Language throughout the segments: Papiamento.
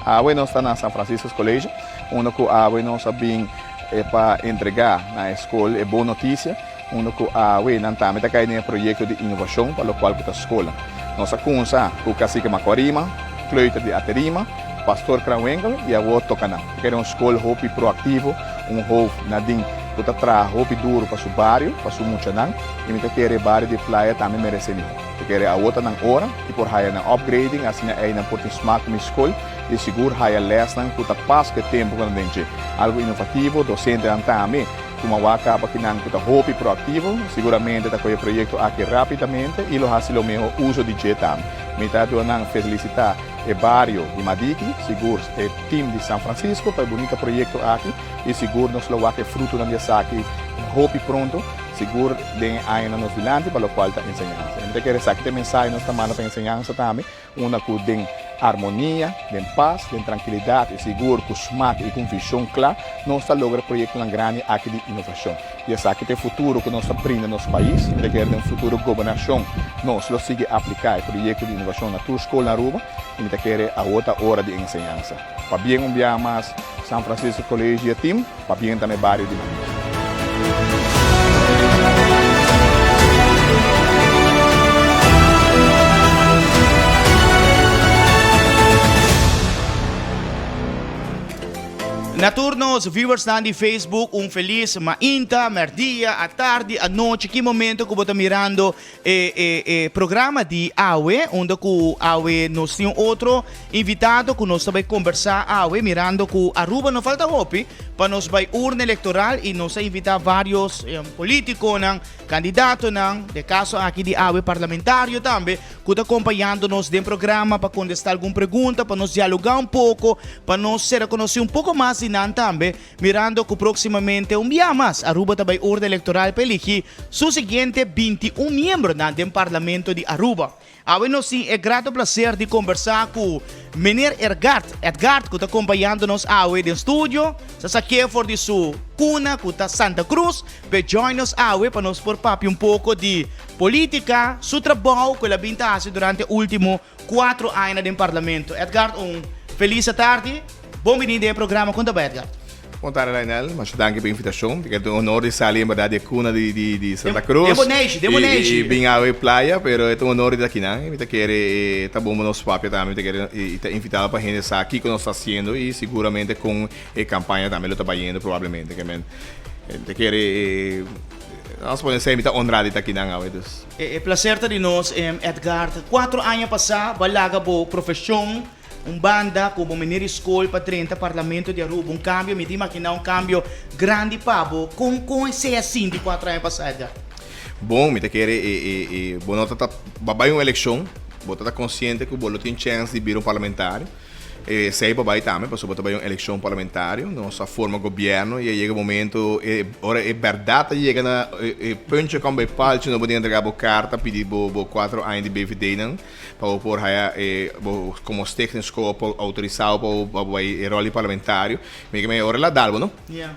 Awe nos ta na San Franciscus College, unda ku awe nos a bin pa entrega na e skol e bon notisia, unda ku awe nan tambe ta kai den e proyekto di inovashon pa lokual ku ta skolnan. Nos a kunsa ku Kasike Makuarima, Kleuter di Aterima, Pastor Kranwinkel i awor Tokanan. E kere un skol hopi proaktivo, un hof Nadine ku ta traha hopi duru pa su bario, pa su muchanan i mi ta kere e bario di Playa tambe meresé mihó. Mi ta kere awor ta nan ora i por haya nan upgrading asina ei nan por tin smak ku mi skol i sigur haya lèsnan ku ta pas ku e tempu ku nan den dje. Algu inovativo, dosentenan tambe ku mi a wak kaba kinan ku ta hopi proaktivo siguramente ta kohe e proyekto aki rápidamente i lo hasi lo mihó uso di dje tambe. Mi ta duna nan felisitá e bario di Madiki, sigur e tim di San Francisco pa e bunita proyekto aki. I sigur nos lo wak e frutonan di esaki hopi pronto, sigur den e añanan nos dilanti pa lokual ta enseñansa. I mi ta kere esaki ta e mensahe nos ta manda pa enseñansa tambe, unda ku den armonia, den pas, den trankilidat i sigur ku smak i ku un vishon kla nos ta logra proyektonan grandi aki di inovashon. I esaki ta e futuro ku nos ta brinda nos pais. Mi ta kere den un futuro gobernashon nos lo sigui apliká e proyekto di inovashon na tur skol na Aruba i mi ta kere awor ta ora di enseñansa. Pabien un biaha mas San Francisco College y e team, pabien tambe bario di Manila. Na tur nos viewersnan di Facebook un felis mainta, merdia, atardi, anochi, ki momento ku bo ta mirando E e e programa di awe, unda ku awe nos tin un otro invitado ku nos ta bai kombersá awe, mirando ku Aruba no falta hopi pa nos bai urna elektoral i nos a invitá vários politikonan, kandidatonan, den kaso aki di awe parlamentario tambe, ku ta kompañando nos den programa pa kontestá algun pregunta, pa nos dialogá un poko, pa nos sera konosí un poko mas di nan tambe. Mirando cu proximamente un bia mas Aruba ta bay orde electoral pa eligi su siguiente 21 miembronan den Parlamento di Aruba. Awe nos tin e grato placer di combersa cu Meneer Ergard, Edgard, cu ta compañando nos awe den studio. Sa saké for di su cuna cu ta Santa Cruz p'e join nos awe pa nos por papia un poco di politica, su trabao cu el a bin ta haci durante ultimo Cuatro aña den Parlamento. Edgard un feliz atardi. Bon bini den e programa. Con ta bay Edgard? Bon tardi Lionel, masha danki pa e invitacion. Ta un honor di sali en berdad di e cuna di di di Santa Cruz. Den bo neishi, den bo neishi. Y bin awe playa, pero e ta un honor di ta akinan. Mi ta kere ta bon pa nos papia tambe, mi ta kere y ta invitado pa hende sa kico nos ta haciendo y siguramente con e campaña tambe lo ta bayendo probablemente. Ke men mi ta kere nos pone esey mi ta honra di ta akinan awe dus. E placer ta di nos, Edgard. Cuatro aña pasá bo a laga bo profesion un banda cu bo meneer di scol pa drenta Parlamento di Aruba. Un cambio, mi ta imagina un cambio grandi pa bo. Con con esey a sinti cuatro aña pasá, Edgard? Bon, mi ta kere e e bo no ta ta bo a bay un eleccion, bo ta ta consciente cu bo lo tin chance di bira un parlamentario. Esei pa bai tambe pasobra ta bai un elekshon parlamentario, nos a forma gobièrnu i a yega momento e ora e bèrdat a yega na e puntje kom bai palchi no bo tin entrega bo karta pidi bo bo kuatro aña di BVD nan pa bo por haya e bo komo stichtingsko por outorisá bo pa bo bai e ròl di parlamentario. Mi ke men ora el a dal bo no.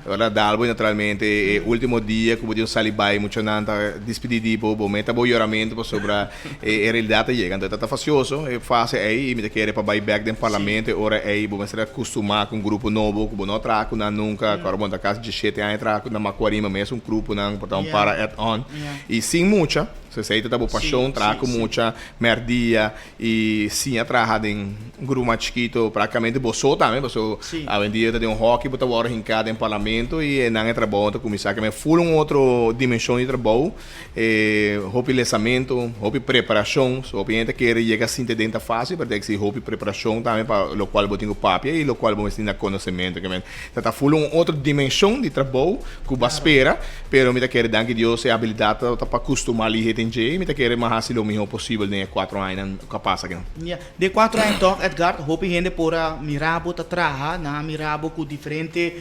Ora el a dal bo i naturalmente e ultimo dia ku bo tin sali bai muchanan ta dispidí di bo, bo meta bo yoramentu pasobra e realidat a yega. Anto e ta ta fasioso e fase ei i mi ta kere pa bai bèk den parlamento e ora ei bo mester a kustumá ku un grupo nobo ku bo no a traha ku nan nunka, ku ora bo ta kasi diesshete aña traha ku nan Makuarima mes un gruponan por ta un para add on i sin mucha, so esei ta ta bo pashon traha ku mucha mèrdia. I siña traha den un grupo mas chikito, praktikamente bo so tambe, paso awendia ta den un hockey bo ta wòrdu hinká den parlamento i einan e trabou ta kuminsá keme ful un otro dimenshon di trabou, e hopi lesamentu, hopi preparashon, so hopi hende ta kere yega sinti den ta fásil, pero ta eksigi hopi preparashon tambe pa lokual bo tin ku papia i lokual bo mester tin na konosementu, keme ta ta ful un otro dimenshon di trabou ku bo a spera. Pero mi ta kere danki Dios e abilidat ta pa kustumá lihe den dje i mi ta kere mi a hasi lo mihó posibel den e kuatro añanan ku a pasa akinan. Ya, den e kuatro aña tòg, Edgard, hopi hende por a mira bo ta traha, nan a mira bo ku diferente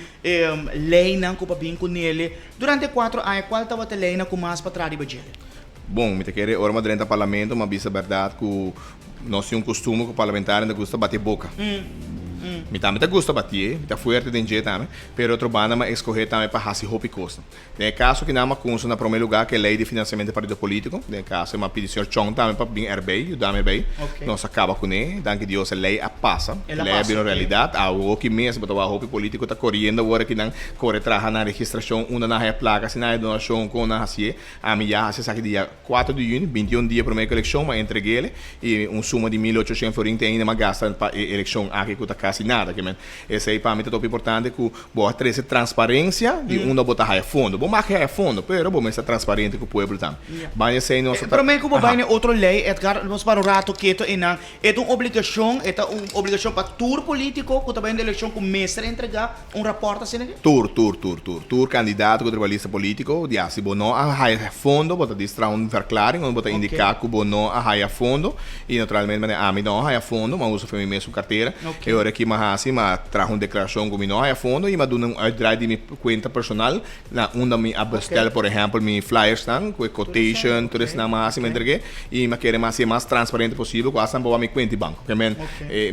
leinan ku pa bin ku nele. Durante e kuatro aña, kual tabata e leinan ku mas pa traha riba dje? Bon, mi ta kere ora mi a drenta parlamento mi a bisa bèrdat ku nos tin un kustumber ku parlamentarionan ta gusta bati boka. Mi tambe ta gusta batié, mi ta fuerte den dje tambe, pero otro banda mi a escoge tambe pa haci hopi cosnan. Den e caso aki nan mi a cunsa na prome lugar cu e ley di financiamento di partido politico, den e caso mi a pidi señor Chong tambe pa bin erbey, yuda mi erbey. Nos a caba cune, danki Dios e ley a pasa, e ley a bira un realidad. Awoki mes bo ta wak hopi politico ta coriendo awor aki nan core traha nan registracion unda nan haya placa, si nan haya donacion, con nan hacié. Ami ya haci esaki dia Kuater di yüni, bintiun dia promé ku elekshon, m'a entreg'é i un suma di 1800 florin te ainda m'a gasta pa e elekshon aki ku ta kasi nada. Ke men, esei pa mi ta topi importante ku bo a trese transparensia di unda bo ta haya fondo. Bo mag haya fondo, pero bo mester transparente ku pueblo tambe. Banda esei nos ta. Promé ku bo bai na e otro lei, Edgar, nos para un rato keto einan. E ta un obligashon, e ta un obligashon pa tur polítiko ku ta bai na elekshon ku mester entregá un rapòrt asina aki? Tur, tur, tur, tur. Tur kandidato ku ta riba lista polítiko, ya, si bo no a haya fondo, bo ta dis traha un verklaring unda bo ta indiká ku bo no a haya fondo. I naturalmente manera ami no a haya fondo, mi a usa for mi mesun kartera. E ora ki mi a hasi, mi a traha un deklarashon ku mi no a haya fondo i mi a duna un uitdraai di mi kuenta personal Na unda mi a bestel por ehempel mi flyersnan ku e quotation tur esnan mi a hasi mi a entreg'é i mi a kere mi a hasi e mas transparente posibel ku asta mi por wak mi kuenta di banko. Ke men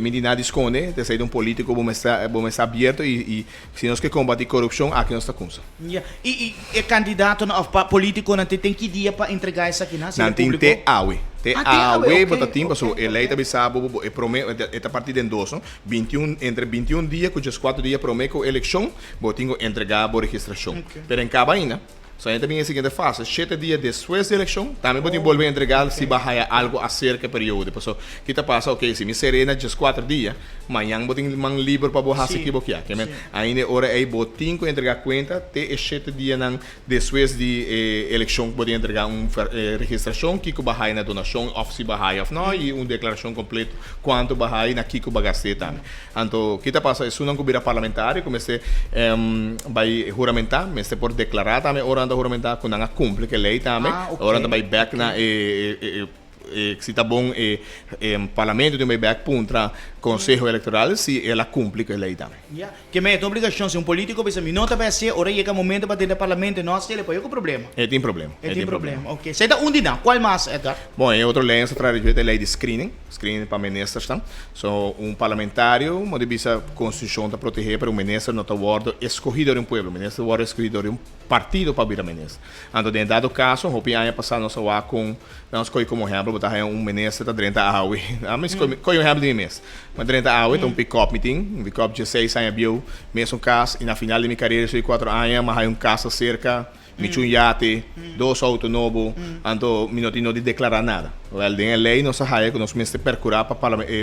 mi di nada di skonde ta esei ta un politiko bo mester bo mester abierto i i si nos ke kombati korupshon aki nos ta kumsa. Ya. I i e kandidatonan òf pa politikonan te ten ki dia pa entregá esakinan asina Nan tin públiko? te awe. Te Ah te awe awe bo oke ta tin pasobra oke e lei oke. ta bisa bo bo e promé e ta partí den dos no 21 entre 21 dia ku 14 dia promé ku elekshon Bo tin ku entregá bo registrashon. Pero en kaba ainda. So ainda ta bin e siguiente fase, shete dia despues di elekshon, tambe bo tin bolbe entregá si bo a haya algu aserka e periodo. Paso, ki ta pasa? Oke, si mi ser'é na dieskuater dia, mañan bo tin man liber pa bo hasi ki bo kia. Ke men, ainda e ora ei bo tin ku entregá kuenta te e shete dianan despues di e elekshon ku bo tin entregá un registrashon, kiko bo a haya na donashon òf si bo a haya òf no, i un deklarashon kompleto kuantu bo a haya i na kiko bo a gast'é tambe. Anto, ki ta pasa? Esunnan ku bira parlamentario ku mester bai huramentá, mester por deklará tambe ora nan ta huramentá ku nan a kumpli ku e lei tambe. Ora nan ta bai bèk na e, si ta bon e parlamento tin bai bèk puntra Konseho Elektoral si el a kumpli ku e lei tambe. Ya. Ke men e ta un obligashon. Si un polítiko bisa mi no ta bai hasié, ora yega momento pa drenta parlamento e no hasié, pa yo ku problema. E tin problema. E tin problema. Oke. Esei ta un di nan. Kual mas, Edgar? Bon, e otro lei nos ta traha riba ta e lei di screening. Screening pa ministersnan. So, un parlamentario, mo di bisa, Constitucion ta protege, pero un minister no ta wordo escogi dor di un pueblo. Minister ta wordo escogi dor di un partido pa bira minister. Anto, den dado caso, hopi aña pasa nos a wak con, nos coge como ehempel, bo ta haya un minister ta drenta awe. Ami coge un ehempel di mi mes. Mi a drenta awe, ta un pick-up mi tin, un pick-up dieseis aña bieu, mesun cas, y na final di mi carera, so di cuatro aña, mi a haya un casa cerca. Mi cu un yate, dos auto nobo, anto mi no tin no di declara nada. Wel, den e ley nos a haya cu nos mester percura pa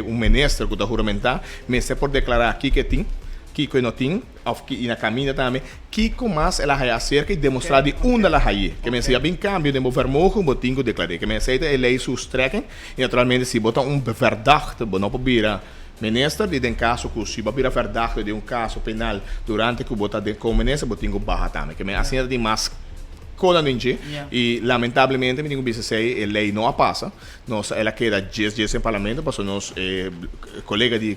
un minister cu ta huramenta mester por declara kico e tin, kico e no tin, of ki y na caminda tambe, kico mas el a haya acerca y demostra di unda el a haye. Ke men si a bin cambio den bo vermogen bo tin cu declar'e. Ke men esey ta e ley su strekking y naturalmente si bo ta un verdachte bo no por bira Minister di den kaso ku si bo a bira verdagte den un kaso penal durante ku bo ta den komo minister bo tin ku baha tambe. Ke men asina ta tin mas konan den dje i lamentablemente mi tin ku bisa esei e lei no a pasa. Nos el a keda djes djes den parlamento pasobra nos e kolega di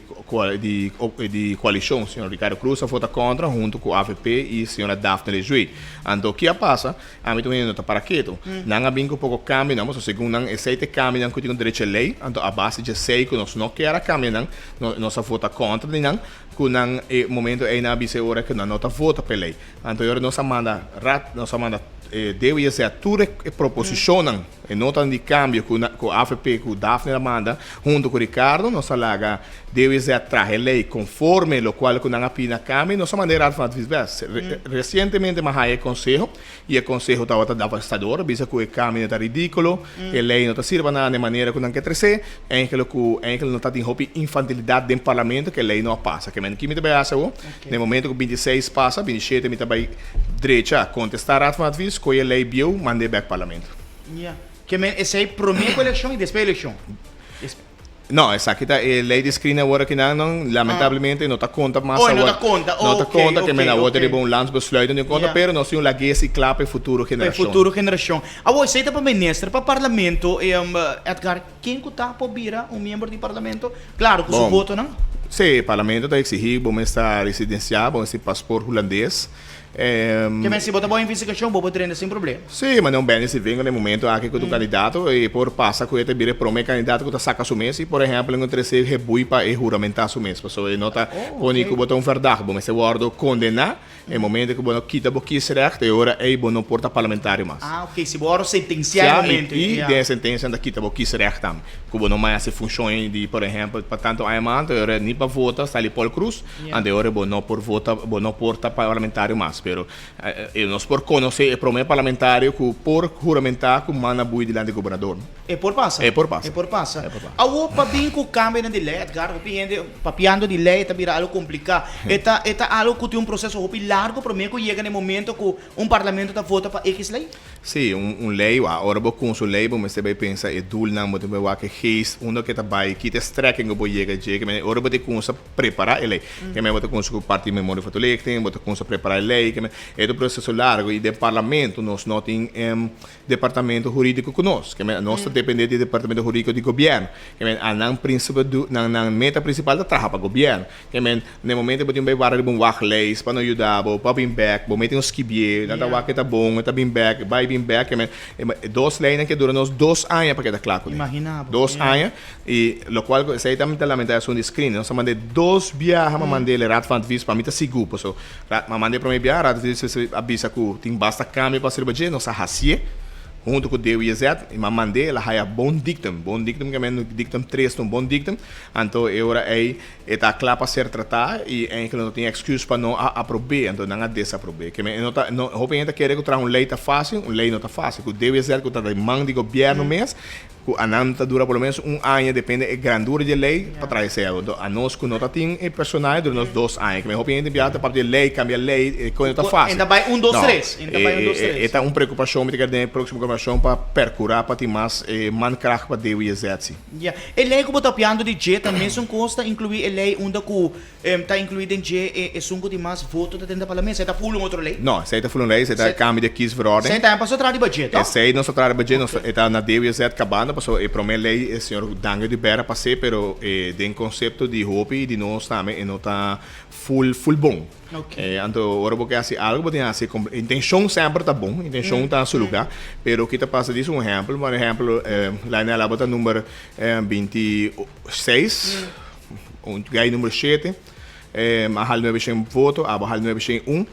di di koalishon señor Ricardo Croes a vota kontra hunto ku avp i señora Daphne Lejuez. Anto ki a pasa? Ami ta un hende no ta para ketu. Nan a bin ku poko kambionan, pasobra segun nan esei ta e kambionan ku tin ku derecho e lei, anto a base djesei ku nos no kier a kambia nan, nos a vota kontra di nan, ku nan e momento ei nan a bisa e ora ku nan no ta vota pa e lei. Anto e ora nos a manda rat, nos a manda DWZ tur e proposishonnan, e notanan di kambio ku ku avp ku Daphne a manda hunto ku Ricardo, nos a laga DWZ traha e lei konforme lokual ku nan a pidi na kambio i nos a manda e Raad van Advies bes. Resientemente mi a haya e konseho i e konseho tabata davastador, a bisa ku e kambio no ta ridíkulo, e lei no ta sirba nada na e manera ku nan ke tres'é, enkele ku enkele no ta tin hopi infantilidat den parlamento ku e lei no a pasa. Ke men ki mi ta bai hasi awor? Na e momento ku 26 pasa, 27 mi ta bai drecha kontestá Raad van Advies, kohe e lei bieu, mand'é bèk parlamento. Ya. Ke men esei promé ku elekshon i despues elekshon? No, esaki ta e ley di screen awor aki nan, nan lamentablemente no ta conta mas Oh, awor. no ta conta, No ta ok, conta, ke ok, men awor ta ok. riba un landsbesluit no tin conta, Ya. pero nos tin un lagues y cla pa e futuro Pa e generacion. futuro generacion. Awor, esei ta pa minister, pa parlamento, Edgar, ken cu ta por bira un miembro di parlamento? Claro, cu su Bon, votonan. sí, parlamento ta exigi bo mester ta residencia, bo mester tin paspoort hulandes. Ke men si bo ta bo investigashon bo por drenta sin problema. Sí, ma no Benny Sivingo na e momento aki ku ta un kandidato e por pasa ku e ta bira e prome kandidato ku ta saka su mes i por ehèmpel e trese hebui pa e huramentá su mes pasobra e no ta pone ku bo ta un verdacht bo mester wòrdu kondená e momento ku bo no kita bo kiesrecht e ora ei bo no por ta parlamentario mas. Ah ok, si bo wòrdu sentensiá e momento ei. I den e sentensia nan ta kita bo kiesrecht tambe ku bo no mai hasi funshon di por ehèmpel pa tantu aña mas anto e ora ni pa vota sali Paul Croes Ante ora bo no por vota, bo no por ta parlamentario mas, pero nos por conoce e prome parlamentario cu por huramenta cu man a bui dilanti gobernador. E por pasa. E por pasa. E por pasa. E por pasa. Awor pa bin cu cambionan di ley, Edgar, hopi hende papiando di ley ta bira algo complica. E ta e ta algo cu tin un proceso hopi largo prome cu yega na e momento cu un parlamento ta vota pa X ley? Sí, un un ley, wak, ora bo cunsha un ley bo mester bay pensa e doelnan, bo tin bay wak e geest unda cu e ta bay, kita e strekking cu bo yega dje, ora bo tin cunsha prepará e lei. Ke men bo ta kunsa ku parti memoria van toelichting, bo ta kunsa prepará e lei, ke men e ta un proseso largu i den parlamento nos no tin departamento hurídiko ku nos. Ke men nos ta dependé di e departamento hurídiko di gobièrnu. Ke men a nan prinsipe du nan nan meta prinsipal ta traha pa gobièrnu. Ke men den momento bo tin bai wara riba un wachtlijst pa nan yuda bo pa bin bèk, bo mete un skibié, nan ta wak e ta bon, e ta bin bèk, bai bin bèk, ke men e dos leinan ke dura nos dos aña pa keda kla kuné. Dos aña. I lokual ku esei ta mi ta lamentá esun di screen. Nos a mand'é dos biaha, mi a mand'é el Raad van Advies pa mi ta sigur paso mi a mand'é promé biaha, Raad van Advies a bisa ku tin basta kambio pa sirba dje, nos a hasié huntu ku DWZ i mi a mand'é el a haya bon dictum, bon dictum ke men dictum tres ta un bon dictum, anto e ora ei e ta kla pa ser tratá i enkele no tin excuse pa no a aprob'é, anto nan a desaprob'é. Ke men e no ta no hopi hende ta kere ku traha un lei ta fásil, un lei no ta fásil, ku DWZ ku ta den man di gobièrnu mes, Ku anan ta dura por lo menos un aña depende e grandura di e lei pa traha esei. Anto anos ku no ta tin e personal e dura nos dos aña. Kimen hopi hende bia ta papia di lei, kambia lei, e koe no ta fásil. E ta bai un dos tres. E ta bai un dos tres. E ta un preokupashon mi ta kere den e próksimo gobernashon pa perkurá pa tin mas mankracht pa DWZ si. Ya. E lei ku bo ta papiando di dje ta mesun kos ta inkluí e lei unda ku Ta inclui den dje e esun cu tin mas voto ta tenta pa la mesa. E ta ful un otro ley? No, esey ta ful un ley, esey ta cambio di kiesverordening. Esey ta paso traha di budget, to? Esey nos ta traha di budget, nos e ta na DWZ cabando pasobra e prome ley e señor Dangui Oduber a pas'e pero den concepto di hopi di nos tambe e no ta ful ful bon. Anto ora bo ke hasi algo bo tin hasi intencion semper ta bon, intencion ta na su lugar, pero ki ta pasa dis un ehempel, por ehempel Lionel abo ta number 26. Un guy numero shete a hal nuebe shen voto, abo a hal nuebe shen un.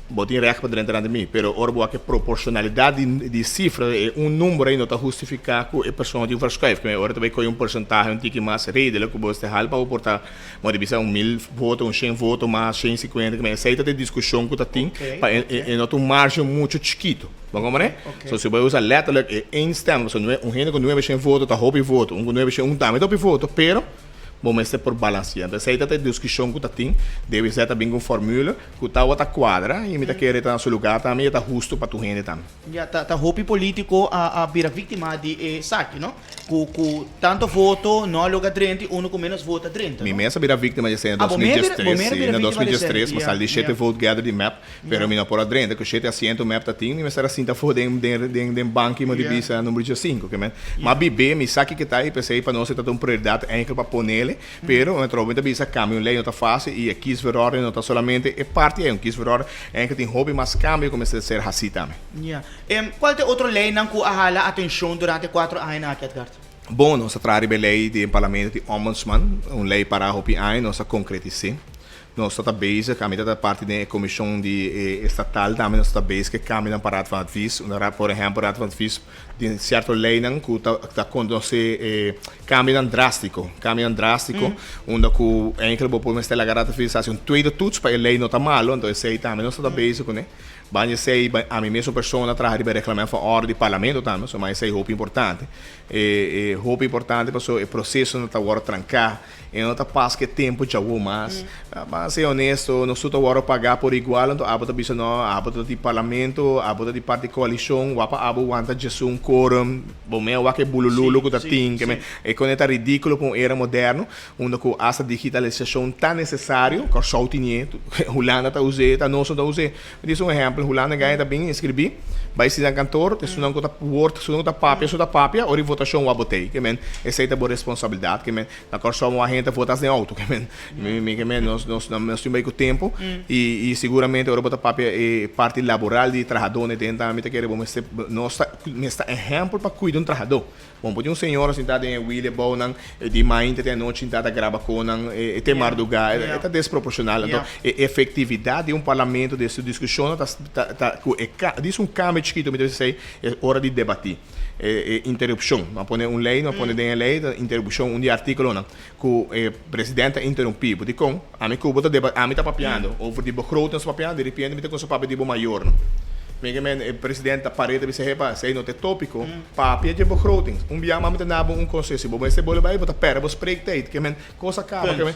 Bo tin recht pa drenta rante mi, pero ora bo wak e proporcionalidad di cifra, e un numero ei no ta hustifica cu e persona tin verschuif. Keme ora ta bay coge un porcentahe un tiki mas redelijk cu bo este hal pa bo por ta, bo di bisa un mil voto, un shen voto mas, shen cincuenta, keme esey ta e discusion cu ta tin pa e no ta un margen mucho chikito. Bo comprende? So si bo a usa letterlijk e één stem, pasobra un hende ku nuebe shen voto ta hopi voto, un ku nuebe shen un tambe ta hopi voto, pero bo mester por balansia. Entonces esei ta e diskushon ku ta tin, DWZ ta bin ku un formule ku tabata kuadra i mi ta kere ta na su lugar tambe i e ta hustu pa tur hende tambe. Ya, ta hopi politico a bira victima di esaki, no? Ku ku tanto voto no a logra drenta i uno ku menos voto a drenta, no? Mi mes a bira victima di esei na 2013, si, na 2013 mi a sali di shete vote gather di mep, pero mi no por a drenta, ku shete asiento mep ta tin, mi mester a sinta afó den den den den banki mi di bisa number diesinco, ke men. Ma bib'é, mi sa kiko ta i p'esei pa nos e ta ta un prioridat enkel pa ponele, pero mi trobe mi ta bisa kambia un lei no ta fásil i e kiesverordening no ta solamente e parti ei, un kiesverordening enkel tin hopi mas kambio ku mester ser hasí tambe. Cual ta e otro leynan cu a hala atencion durante e cuatro añanan aki, Edgard? Bon, nos a traha riba e ley den Parlamento di Ombudsman, un ley para hopi aña, nos a concretis'é. Nos ta ta bezig, ami ta ta parti den e comision di e estatal tambe, nos ta ta bezig e cambionan pa Raad van Advies, unda por ehempel Raad van Advies tin cierto leynan cu ta ta conoce e cambionan drastico, cambionan drastico, unda cu eigenlijk bo por mester laga Raad van Advies haci un tweede toets pa e ley no ta malo, entonces esey tambe nos ta ta bezig cune. Banda esei, ami mesun persona traha riba e reglamento van orde di parlamento tambe, so ma esei hopi importante. E hopi importante pasobra e procesonan ta wòrdu tranká, e no ta pas ku e tempu djawo mas. Ban ser honesto, nos tur ta wòrdu pagá por igual, anto abo ta bisa no, abo ta di parlamento, abo ta di parti koalishon, wak pa abo wanta djesun quorum, bo mea wak e bulululu ku ta tin, e kone ta ridíkulo pa un era moderno. Unda ku asta digitalisashon ta nesesario, Kòrsou tinié, Hulanda ta us'é, ta nos no ta us'é. Mi disi un ehèmpel. ehèmpel, Hulanda gana ta bin inskribí, bai si nan kantor, esunnan ku ta word, esunnan ku ta papia, esun ta papia, ora di votashon wak bo tei. Ke men, esei ta bo responsabilidat. Ke men, na Kòrsou wak hende ta vota as den outo. Ke men, mi mi ke men nos nos nos tin bai ku tempu i i siguramente ora bo ta papia e parti laboral di trahadónan den tambe mi ta kere bo mester nos ta mester ta ehèmpel pa kuida un trahadó. Bon por tin un señora sintá den e wheel e bounan di mainta te anochi sintá ta graba konan te mardugá e ta desproporshonal. Anto e efektividat di un parlamento den su diskushonnan ta ta ta ku e dis un kambio chikitu mi ta bisa esei e ora di debatí e interupshon. Nan a pone un lei nan a pone den e lei ta interupshon un di e artíkulonan ku e presidente a interumpí bo. Dikon? Ami ku bo ta deba ami ta papiando over di begroting nos ta papiando di repente mi ta kuminsá papia di bo mayornan. Mi ke men e presidente ta par'é ta bisa hepa esei no ta e tópiko. Papia dje begroting. Un bia mami ta na bo un konseho si bo mester bole bai bo ta pèrdè bo spreektijd. Ke men kos a kaba ke men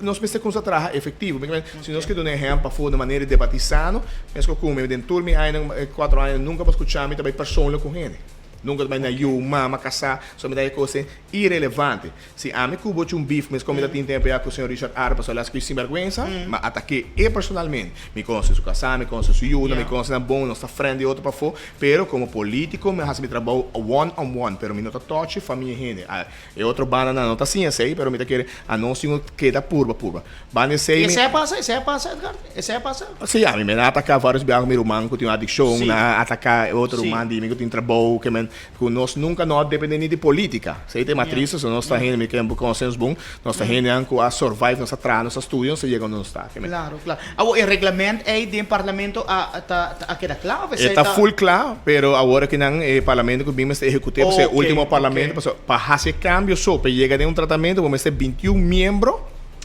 nos mester kuminsá traha efektivo. Mi ke men si nos ke duna ehèmpel pafó na manera di debatí sano meskos ku mi den tur mi añanan kuatro añanan nunka bo skuchá mi ta bai persoonlijk ku hende. Nunka ta bai na yu, mama, kasá, so mi ta e kos irelevante. Si ami ku bo chun beef mes kon mi ta tin tempo ya ku señor Richard Arp pasobra el a skri sinberguensa, ma atake e personalmente. Mi konoce su kasá, mi konoce su yunan, mi konoce nan bon, nos ta friend di otro pafó, pero komo politico mi a hasi mi trabou one on one, pero mi no ta tochi famia hende. E otro bandanan no ta siña esei, pero mi ta kere anos tin ku keda purba purba. Banda esei mi. Esei a pasa? Esei a pasa Edgar? Esei a pasa? Si, ami mi a ataka varios biaha ku mi ruman ku tin un adikshon, nan a ataka e otro ruman di mi ku tin trabou, ke men. Ku nos nunka no a depende ni di politica. Esei ta e matris, so nos ta hende, mi ke bo konosé nos bon, nos ta hendenan ku a survive, nos a traha, nos a studia, nos a yega unda nos ta. Klaro, klaro. Awor e reglamento ei den parlamento a ta a keda kla of esei ta. E ta full kla, pero awor aki nan e parlamento ku bin mester ehekut'é, pasobra e ultimo parlamento, pasobra pa hasi e kambio so, pa yega den un tratamentu bo mester 21 miembro.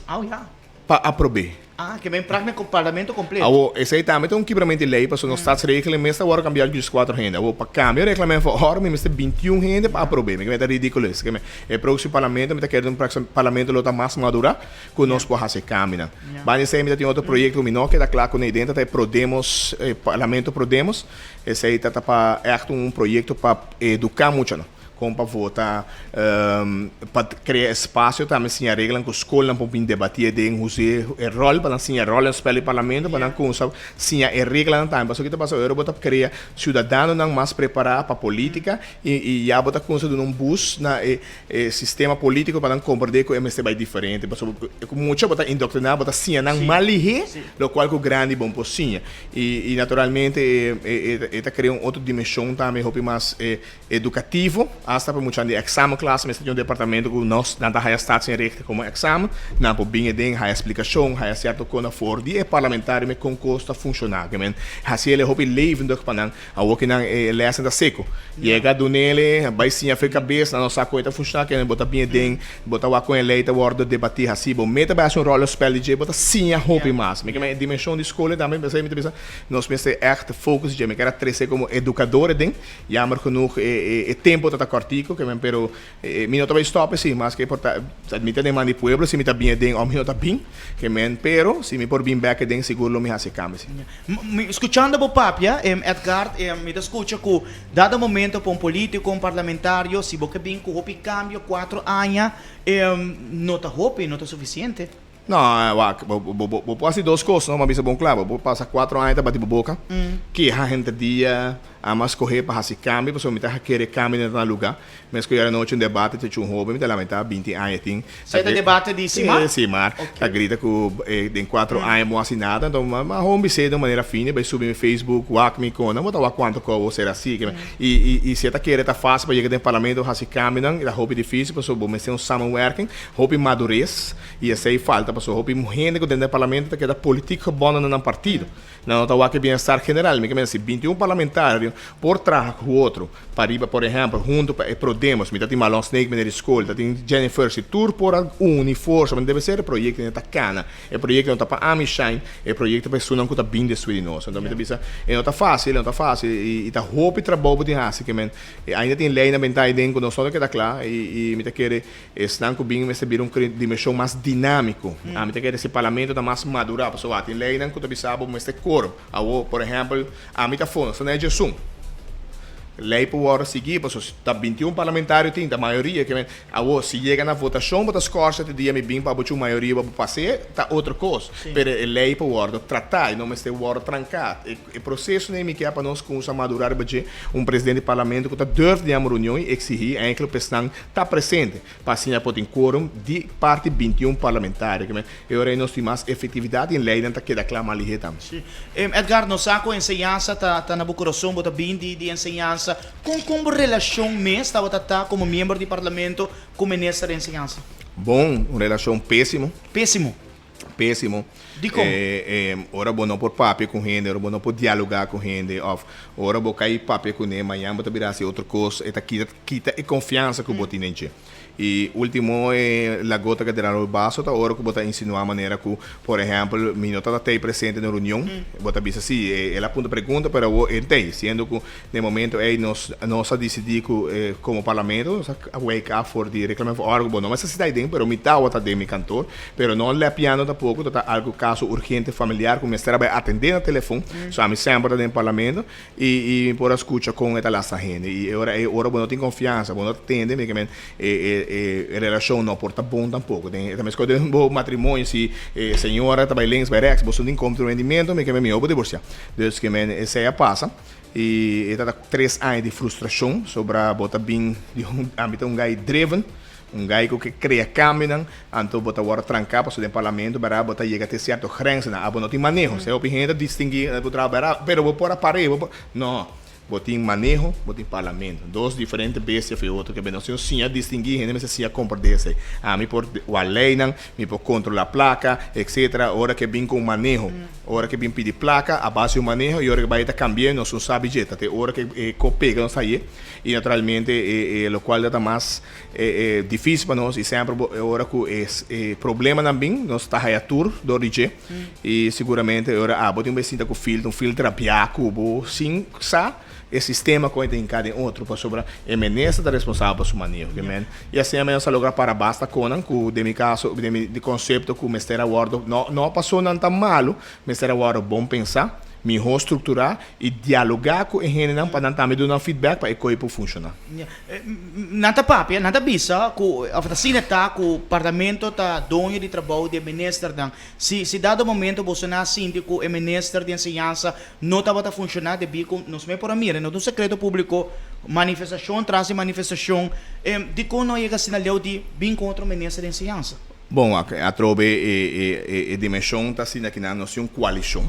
Oh ya. Pa aprob'é. Ah, ke men prakme ku parlamento kompleto. Awor, esei tambe ta un kibrament di lei, pasobra nos statsregeling mes ta wòrdu kambiá ku djis kuater hende. Awor, pa kambia e reglamento for òrde mi mester 21 hende pa aprob'é. Mi ke ta ridíkulo es. Ke men, e próksimo parlamento mi ta kere un próksimo parlamento lo ta mas madurá ku nos por hasi e kambionan. Banda esei mi ta tin otro proyekto ku mi no a keda kla kuné dentro, ta e Prodemos, e parlamento Prodemos. Esei ta ta pa ègt un proyekto pa eduká muchanan. Kon pa vota, pa krea espasio tambe siña reglanan ku skolnan por bin debatí aden huse e ròl pa nan siña ròl en spèl di parlamento pa nan kumsa siña e reglanan tambe pasobra ki ta pasa ora bo ta krea siudadanonan mas prepará pa polítika i i ya bo ta kumsa duna un boost na e e sistema polítiko pa nan komprendé ku e mester bai diferente pasobra ku mucha bo ta indoktriná bo ta siña nan mal lihé lokual ku grandi bon por siña i i naturalmente e e e ta krea un otro dimenshon tambe hopi mas e Edukativo, asta pa muchanan di èksamenklas mester tin un departamento ku nos nan ta haya Staatsinrichting komo èksamen, nan por bin aden haya splikashon, haya sierto kona for di e parlamentario me kon kos ta funshoná. Ke men hasi el e hopi levendig pa nan. Awor ki nan e lèsnan ta seko. Yega dunele, bai siña for e kabes, nan no sa kon e ta funshoná, ke men bo ta bin aden, bo ta wak kon e lei ta wòrdu debatí, hasi bo meta bai hasi un ròlespèl di dje, bo ta siña hopi mas. Mi ke men e dimenshon di skol tambe, p'esei mi ta bisa nos mester ègt focus dje. Mi ker a trese komo edukador aden. Jammer genoeg e tempo ta ta kortico ke men pero mi no ta bay stop esi maske por ta mi ta den man di pueblo si mi ta bin aden of mi no ta bin ke men pero si mi por bin bek aden sigur lo mi hasi e cambio si. Mi scuchando bo papia Edgard mi ta scucha cu dado momento pa un politico un parlamentario si bo ke bin cu hopi cambio cuatro aña no ta hopi no ta suficiente. No, wak, bo, bo, bo, bo por hasi dos kos, no? M'a bisa bon kla, bo por pasa kuatro aña ta bati bo boka, keha henter dia, ama skohe pa hasi kambio, pasobra mi ta kere kambio den nan lugá. Mi a skucha anochi un debate te cu un hoben, mi ta lamentá, binti aña e tin. Esei ta debate di Simar? Si, Simar. Ta grita ku den kuatro aña bo no hasi nada. Anto m'a hoben bis'é den un manera fini, bai subi mi Facebook, wak mi kona, bo ta wak kuantu kos bo ser hasi. I, i, i si e ta kere ta fásil pa yega den parlamento hasi kambionan, e ta hopi difísil pasobra bo mester un samenwerking. Hopi madurez y esey falta pasobra hopi hende cu den den parlamento ta keda politiek gebonden na nan partido. Nan no ta wak e bienestar general. Mi ke mester si 21 parlamentario por traha cu otro pa riba por ehempel hunto pa e Prodemos, mi ta tin Marlon Snake meneer di school, ta tin Jennifer, si tur por a uni forsa pa debe ser e proyecto no ta cana. E proyecto no ta pa ami shine, e proyecto pa esunnan cu ta bin despues di nos. Enton mi ta bisa e no ta facil, e no ta facil y ta hopi trabou bo tin haci ke men ainda tin leynan benta aden cu nos no ta keda cla y mi ta kere Esnan ku bin mester bira un dimenshon mas dinámiko. Ami ta kere si parlamento ta mas madurá, pasobra tin leinan ku ta bisa bo mester kor. Awor, por ehèmpel, ami ta fondo, sta na e djesun. Lei por wòrdu sigui pasobra si ta 21 parlamentario tin, ta mayoria ke men. Awor, si yega na votashon bo ta skòrsa te dia mi bin pa bo cu mayoria pa bo pas'é, ta otro kos. Pero e lei por wòrdu tratá i no mester wòrdu tranká. E proseso nei mi ke pa nos kumsa madurá riba dje, un presidente di parlamento ku ta durf di yama reunion i eksihí enkele pa esnan ta presente pa asina por tin quorum di parti 21 parlamentario. Ke men e ora ei nos tin mas efektividat i e leinan ta keda kla mas lihé tambe. Sí. Edgar, nos sa ku enseñansa ta ta na bo kurason, bo ta bin di di enseñansa. Kon kon bo relashon mes tabata ta komo miembro di parlamento ku minister di enseñansa? Bon, un relashon pésimo. Pésimo? Pésimo. Dikon? Ora bo no por papia ku hende, ora bo no por dialogá ku hende òf ora bo kai papia kuné, mañan bo ta bira hasi otro kos, e ta kita kita e konfiansa ku bo tin den dje. I último e la gota ke derramó e baso ta ora ku bo ta insinuá manera ku, por ehèmpel, mi no tabata tei presente na reunion, bo ta bisa si, el a puntra pregunta pero awor e tei, siendo ku den momento ei nos nos a disidí ku komo parlamento nos a wake up for di reklamá for òrgo, bo no mester sita ei den pero mi tabata den mi kantor, pero no lèpiando tampoko, ta ta algu kaso urgente familiar ku mester a bai atendé na telefon, so ami semper ta den parlamento. I mi por a skucha kon e ta lasta hende. I e ora ei, ora bo no tin konfiansa, bo no ta tende, mi ke men e e e relashon no por ta bon tampoko. Den e ta meskos den bo matrimonio, si e señora ta bai links, bai rèks, boso no tin komprendimiento, mi ke men mihó bo divorsiá. Dus ke men esei a pasa i e ta ta tres aña di frustrashon sobra bo ta bin di un ámbito un guy driven. Un gai ku ke krea kambionan, anto bo ta wòrdu tranká pasobra den parlamento bèrdat bo ta yega te sierto grensennan. Abo no tin maneho. Sea hopi hende ta distinguí bo traha bèrdat, pero bo por a par'é, bo por. No, bo tin maneho, bo tin parlamento. Dos diferente bestia for e otro. Ke nos tin siña distinguí, hende mester siña komprendé esei. Ami por wak leinan, mi por kontrolá plaka, etcetera, ora ke bin ku un maneho. Ora ke bin pidi plaka a base di un maneho i ora ke bai ta kambi'é nos no sabi dje. Ta te ora ke e ko pega nos ta haye i naturalmente e lokual ta mas. E difícil pa nos y semper bo e ora cu e e problemanan bin nos ta haya tur door di dje y seguramente e ora abo tin un sinta cu filter un filter a bia cu bo sin sa e sistema con e ta hinca den otro pasobra e minister ta responsabel pa su maneho ke men y asina men nos a logra para basta conan cu den mi caso den mi concepto cu mester a wordo no no paso nan ta malo mester a wordo bon pensa miho structura y dialoga cu e hendenan pa nan tambe duna nan feedback pa e coy por funciona. Nan ta papia, nan ta bisa ku, òf ta asina ta ku parlamento ta doño di trabou di e ministernan. Si si dado momento boso nan a sinti ku e minister di enseñansa no tabata funshoná debí ku nos mes por a mira, no ta un sekreto públiko, manifestashon tras di manifestashon, dikon no a yega asina leu di bin ku otro minister di enseñansa? Bon, atrobe e dimenshon ta asina ki nan nos tin un koalishon,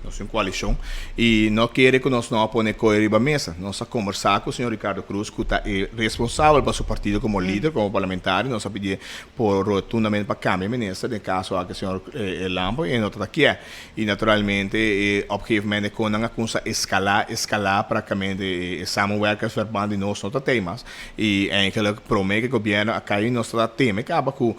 nos tin un koalishon i no kere ku nos no a pone koe riba mesa. Nos a kombersá ku señor Ricardo Croes ku ta e responsabel pa su partido komo lider, komo parlamentario, nos a pidié por rotundamente pa kambia minister den kaso aki señor Lampe i e no ta ta kier. I naturalmente op gegeven moment e konan a kumsa eskalá, eskalá praktikamente e samenwerkingsverband di nos no ta tei mas. I eigenlijk prome ku e gobièrnu a kai nos ta teme kaba ku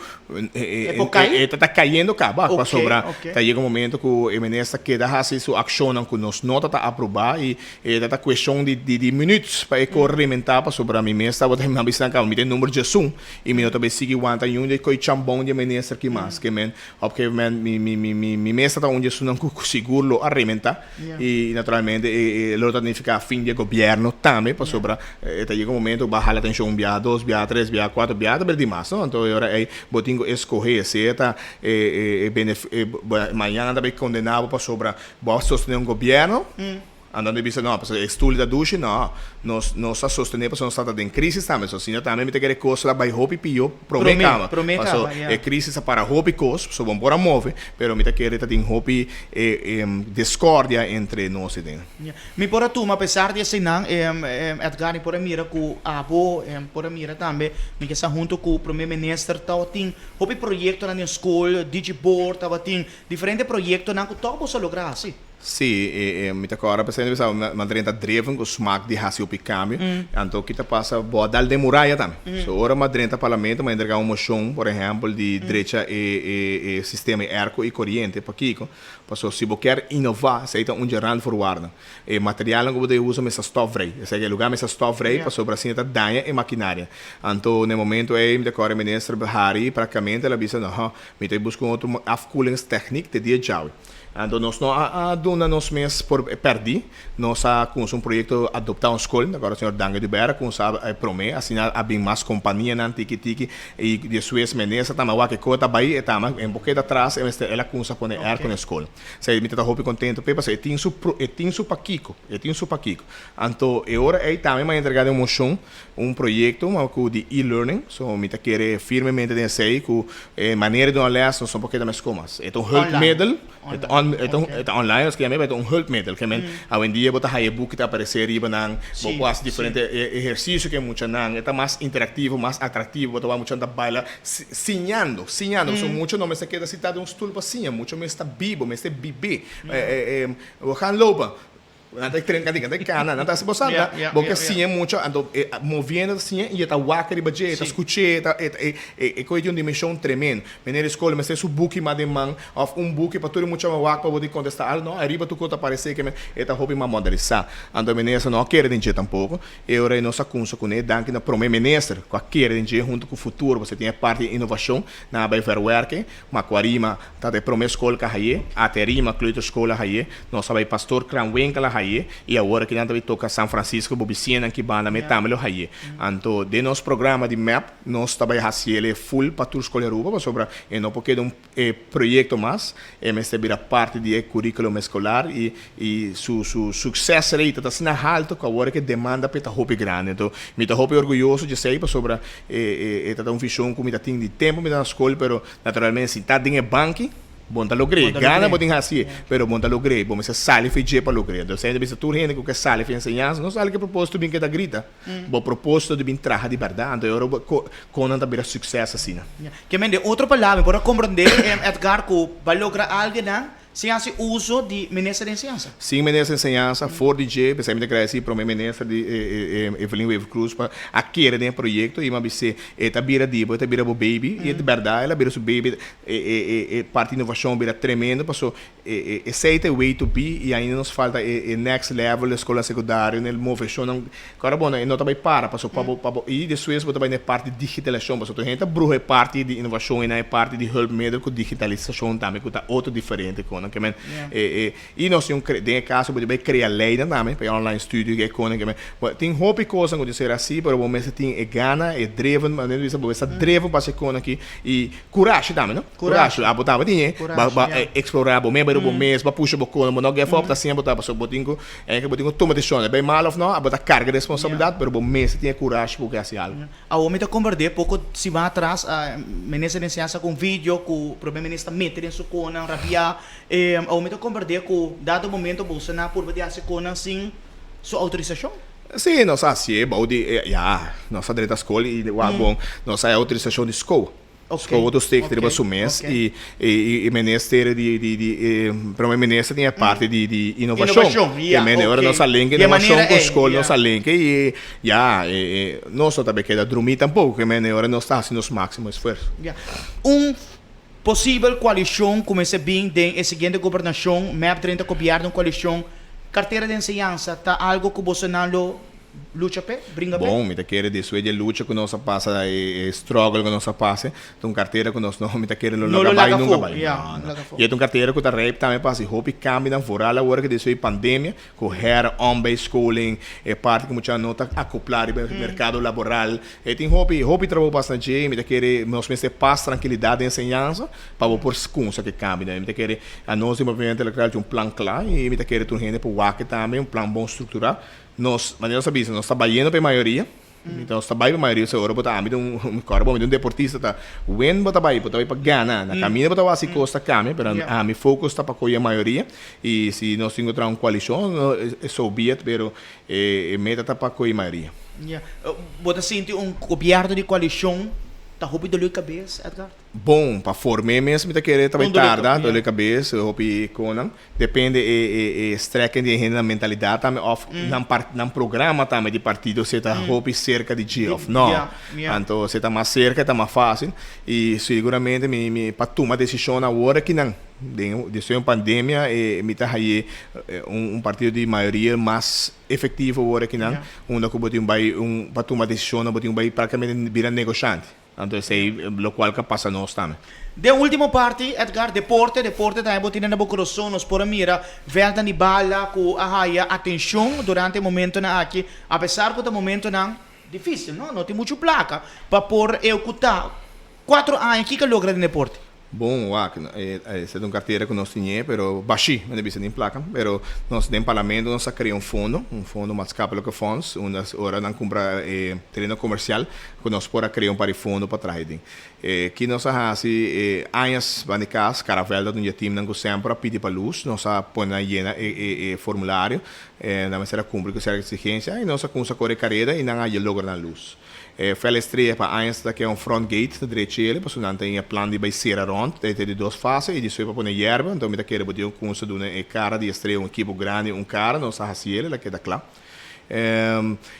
E por kai? E ta ta kayendo kaba pasobra ta yega un momento ku e minister keda hasi su akshonnan ku nos no ta ta aprobá i e ta ta kueshon di di minüt pa e kor rementá pasobra mi mes tabata mi a bisa nan kaba mi ta e number diesun i mi no ta bay sigui wanta niun di e koi chambon di e minister ki mas ke men op gegeven moment mi mi mi mi mi mes ta ta un di esunnan ku sigur lo a rementá i naturalmente e e lo ta nifiká fin di e gobièrnu tambe pasobra e ta yega un momento ku bo a hala atenshon un biaha, dos biaha, tres biaha, kuater biaha ta bira dimas no anto e ora ei bo tin ku eskohé si e ta e e e benef e mañana ta bay kondená bo pasobra bo a sostené un gobièrnu. Anto nan bisa, No, pasobra e stoel ta dushi. No, nos nos a sostené pasobra nos tabata den krísis tambe. So asina tambe mi ta kere kos la bai hopi pió promé kaba. Paso e krísis a para hopi kos, so bo por a move, pero mi ta kere ta tin hopi discordia entre nos i den. Mi por a tuma apesar di eseinan, Edgar, mi por a mira ku abo por a mira tambe, mi ke sa hunto ku Prome Minister tabatin hopi proyektonan den skol, Digiboard tabatin diferente proyektonan ku tòg boso a logra hasi. Sí, e mi ta kòrda presente bisa mi a drenta dreven ku smak di hasi hopi kambio. Anto ki ta pasa bo a dal den muraya tambe. So ora mi a drenta parlamento mi a entrega un moshon por ehèmpel di drecha e e sistema e airco i koriente. Pakiko? Pasobra si bo kier inová esei ta un dje randvoorwaarden. E materialnan ku bo ta usa mester stofvrij. Esei e lugá mester stofvrij pasobra asina ta daña e makinaria. Anto na e momento ei mi ta kòrda e minister Harry praktikamente el a bisa no mi ta buska un otro afkoelingstechniek te dia djawe. Anto nos no a duna nos mes por pèrdí. Nos a kunsa un proyekto Adoptá un Skol. Ta kòrda señor Dangui Dubert a kunsa e promé. Asina a bin mas kompanianan tiki tiki i despues minister tambe a wak e kos ta bai e tama en poket atras e mester el a kunsa pone airco na e skol. Esei mi ta ta hopi kontento p'e pasobra e tin su e tin su pakiko, e tin su pakiko. Anto e ora ei tambe mi a entregá den un moshon un proyekto ku di e-learning. So mi ta kere firmemente den esei ku e manera di duna lès nos no por keda meskos mas. E ta un hulpmiddel, e ta on e ta e ta online nos ke yam'e, pero e ta un hulpmiddel. Ke men awendia bo ta haya e buki ta aparesé riba nan, bo por hasi diferente ehersisio ku e muchanan. E ta mas interaktivo, mas atraktivo, bo ta wak muchanan ta baila siñando, siñando. Pasobra mucha no mester keda sintá den un stul pa siña, mucha mester ta bibo, mester bib'é. We gaan lopen. Nan ta tren kanti, nan ta kana, nan ta hasi bo sa, bo ke siña mucho, anto e moviendo ta siña i e ta wak riba dje, e ta skuch'é, e ta e e koe tin un dimenshon tremendo. Meneer di skol mester su buki mas den man òf un buki pa tur e mucha wak pa bo di kontestá algu, no, ariba tur kos ta paresé ke e ta hopi mas modernisá. Anto e minister no a kere den dje tampoko, e ora ei nos a kumsa kuné, danki na prome minister ku a kere den dje huntu ku futuro pasobra tin e parti di inovashon, nan a bai verwerke. Macuarima ta e prome skol ku a haye, Aterima kleuterschool a haye, nos a bai Pastoor Kranwinkel a haye i awor aki nan ta bai toka San Francisco, bo bisiñanan ki banda me tambe lo haye. Anto den nos programa di mep nos ta bai hasi el e full pa tur skol di Aruba pasobra e no por keda un e proyecto mas, e mester bira parti di e curriculum escolar i i su su succes rate ta asina halto cu awor e demanda p'e ta hopi grandi. Anto mi ta hopi orguyoso djesei pasobra e e e ta ta un vision cu mi ta tin di tempo mi ta na scol pero naturalmente si ta den e banki bo no ta logr'é. Gana bo tin hacié pero bo no ta logr'é. Bo mester sali for dje pa logr'é. Anto esei ta bisa tur hende cu ke sali for enseñansa no sali cu e proposito bin keda grita. Bo proposito di bin traha di berdad. Anto e ora bo con nan ta bira succes asina. Ke men den otro palabra mi por a comprende Edgar cu pa logra algenan Sin hasi uso di Minister di Enseñansa. Sin Minister di Enseñansa, for di dje, p'esei mi ta gradesí Prome Minister di Evelyn Wever-Croes pa a kere den e proyekto i mi a bis'é e ta bira di bo, e ta bira bo baby i e bèrdat el a bira su baby, e parti inovashon a bira tremendo paso esei ta e way to be i ainda nos falta e next level di eskola sekundario na e moveshonnan ku ora bo e no ta bai para paso pa bo pa bo i despues bo ta bai na e parti di digitalisashon pasobra tur hende ta bruha e parti di inovashon i na e parti di hulpmiddel ku digitalisashon tambe ku ta otro diferente konan ke men e e i nos tin un den e kaso bo tin bai krea leinan tambe pa e online studio i e konan ke men bo tin hopi kosnan ku tin ser hasi pero bo mester tin e gana e driven manera bo bisa bo mester ta driven pa hasi e konan aki i kurashi tambe no kurashi abo tambe tin e ba ba eksplorá bo mes bai riba bo mes ba pusha bo konan bo no give up ta asina bo ta pasobra bo tin ku Enke bo tin ku tuma desishon, e bay mal of no, abo ta karga responsabilidat, pero bo mester tin e kurashi ku ke hasi algu. Awor mi ta komprendé poko siman atras Minister di Enseñansa ku un video ku Prome Minister ta mete den su konan rabiá. Awor mi ta komprendé ku dado momento boso na purba di hasi konan sin su outorisashon. Sí, nos a hasié bou di, ya, nos a drenta skol i wak bon, nos a haña outorisashon di sko. Skobo tur steek riba su mes i e minister di di prome minister tin e parti di di inovashon. Ke mende ora nos a link inovashon ku skol nos a link i ya nos no ta bay keda drumi tampoko ke mende ora nos ta hasi nos máksimo esfuerso. Un posibel koalishon ku mester bin den e siguiente gobernashon mep drenta gobièrnu un koalishon kartera di enseñansa ta algo ku bosonan lo Lucha p'e? Bringa p'e? Bon, mi ta kere despues di e lucha ku nos a pasa, e struggle ku nos a pasa, ta un kartera ku nos no, mi ta kere lo laga bai nunka bai. No, no. I e ta un kartera ku ta rijp tambe pa hasi hopi kambionan vooral awor ku despues di pandemia, ku heronbijscholing, e parti ku mucha no ta akoplá riba e merkado laboral. E tin hopi, hopi trabou pasa na dje i mi ta kere nos mester pas trankilidat den enseñansa pa bo por kumsa ku e kambionan. Mi ta kere anos di Movimiento Electoral tin un plan kla i mi ta kere tur hende por wak tambe un plan bon strukturá. Nos, manera nos a bisa, nos ta bayendo pa e mayoria. Nos ta bai pa e mayoria, osea ora bo ta ami ta un, mi kòrda bo, mi ta un deportista ta win bo ta bai, bo ta bai pa gana. Na kaminda bo ta wak si kos ta kambia, pero ami focus ta pa kohe e mayoria. I si nos tin ku traha un koalishon, so be it, pero e meta ta pa kohe e mayoria. Ya. Bo ta sinti un gobièrnu di koalishon ta hopi dolor di kabes, Edgar? Bon, pa form'é mes mi ta kere ta bai tarda, dolor di kabes, hopi konan. Depende e e e strekking di e hende nan mentalidat tambe òf nan par nan programa tambe di partido si e ta hopi serka di dje òf no. Anto si e ta mas serka e ta mas fásil i siguramente mi mi pa tuma desishon awor aki nan den despues di un pandemia e mi ta haye un un partido di mayoria mas efektivo awor aki nan unda ku bo tin bai un pa tuma desishonnan bo tin bai praktikamente bira negoshante. Anto esei lokual ka pasa nos tambe. Den ultimo parti, Edgar, deporte, deporte tambe bo tene na bo kurason. Nos por a mira vèltnan di bala ku a haya atenshon durante e momentonan aki, apesar ku ta momentonan difísil, no? No tin muchu plaka pa por ehekutá. Kuatro aña, kiko a logra den deporte? Bon, wak, esei ta un kartera ku nos tin, pero bashí, mi ta bisa tin plaka. Pero nos den parlamento nos a krea un fondo, un fondo maatschappelijke fonds, unda ora nan kumpra e tereno komersial ku nos por a krea un par di fondo pa traha den. Ki nos a hasi e añas banda di kas, Caravel ta un di e timnan ku semper a pidi pa lus, nos a pone nan yena e formulario, nan mester a kumpli ku sierto eksigensia i nos a kumsa kore kareda i nan a logra nan lus. E Fel Estrella pa añas ta keda un front gate ta drechi ele pasobra nan tin e plan di bai sera rond ta di dos fase y despues pa pone yerba enton mi ta kere bo tin un cunsa duna e cara di Estrella un ekipo grandi un cara nos a haci ele la keda cla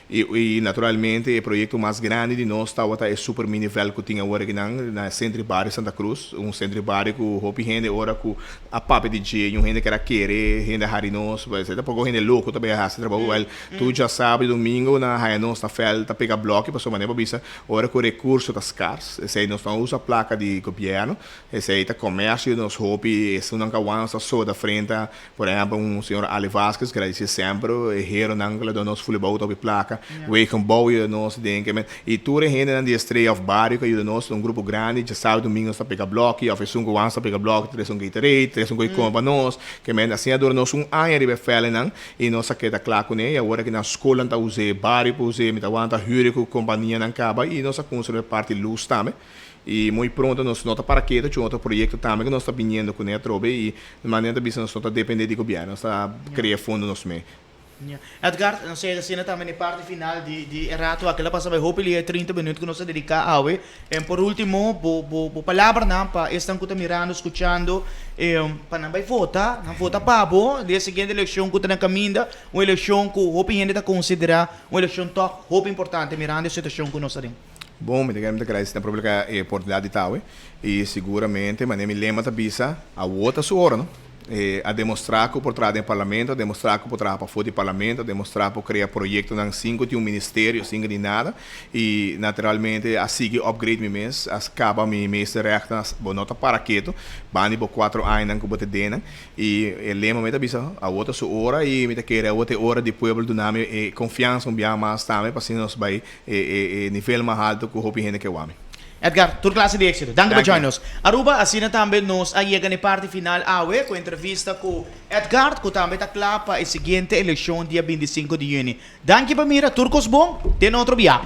y naturalmente e proyecto mas grandi di nos tawata e super mini veld cu tin awor akinan na centro di bario Santa Cruz un centro di bario cu hopi hende ora cu a papia di dje y un hende kere a kere hende a hari nos ta poco hende loco ta bay a haci trabou wel Tur djasabra i domingo nan a haya nos na vèld ta pega blòki pasobra manera bo bisa ora ku rekurso ta skars esei nos no a usa plaka di gobièrnu esei ta kòmèrsio di nos hopi esunnan ku a wans ta soda frente por ehèmpel un señor Ali Vasquez gradisé semper e heronan ku la duna nos fulebou ta hopi plaka wegenbouw yuda nos den ke men i tur e hendenan di Estrella òf bario ku a yuda nos ta un grupo grandi djasabra i domingo nos ta pega blòki òf esun ku wans ta pega blòki ta trese un Gatorade trese un koi kome pa nos ke men asina dura nos un aña riba e vèldnan. I nos a keda kla kuné i awor aki nan skolnan ta us'é, bario por us'é, mi ta wanta hür ku kompanianan kaba i nos a kuminsá e parti lus tambe. I muy pronto nos no ta para ketu, cu otro proyekto tambe ku nos ta biniendo kuné atrobe i di manera ta bisa nos no ta dependé di gobièrnu, nos ta krea fondo nos mes. Edgar, nos a yega asina tambe na e parti final di di e rato aki. El a pasa bai hopi lia e trinta minuut ku nos a dediká awe. En por ultimo, bo bo bo palabranan pa esnan ku ta mirando, skuchando, pa nan bai vota, nan vota pa bo den e siguiente elekshon ku ta na kaminda, un elekshon ku hopi hende ta konsiderá un elekshon tòg hopi importante mirando e situashon ku nos ta den. Bon, mi ta kere mi ta gradisí na prome lugar e oportunidat di ta awe i siguramente manera mi lema ta bisa, awor ta su ora, no? E a demostrá ku por traha den parlamento, a demostrá ku por traha pafó di parlamento, a demostrá por krea proyektonan sin ku tin un ministerio, sin ku tin nada. I naturalmente a sigui upgrade mi mes, a kaba mi meesterrechten, bo no ta para ketu, banda di bo kuatro añanan ku bo ta den nan. I e lema mi ta bisa, awor ta su ora i mi ta kere awor ta e ora di pueblo duna mi e konfiansa un biaha mas tambe pa asina nos bai e nivel mas haltu ku hopi hende ke wak mi. Edgar, tur clase di éxito. Danki pa join nos. Aruba, asina tambe nos a yega na e parti final awe cu entrevista cu Edgard cu tambe ta cla pa e siguiente eleccion dia 25 di juni. Danki pa mira, tur cos bon, te na otro bia.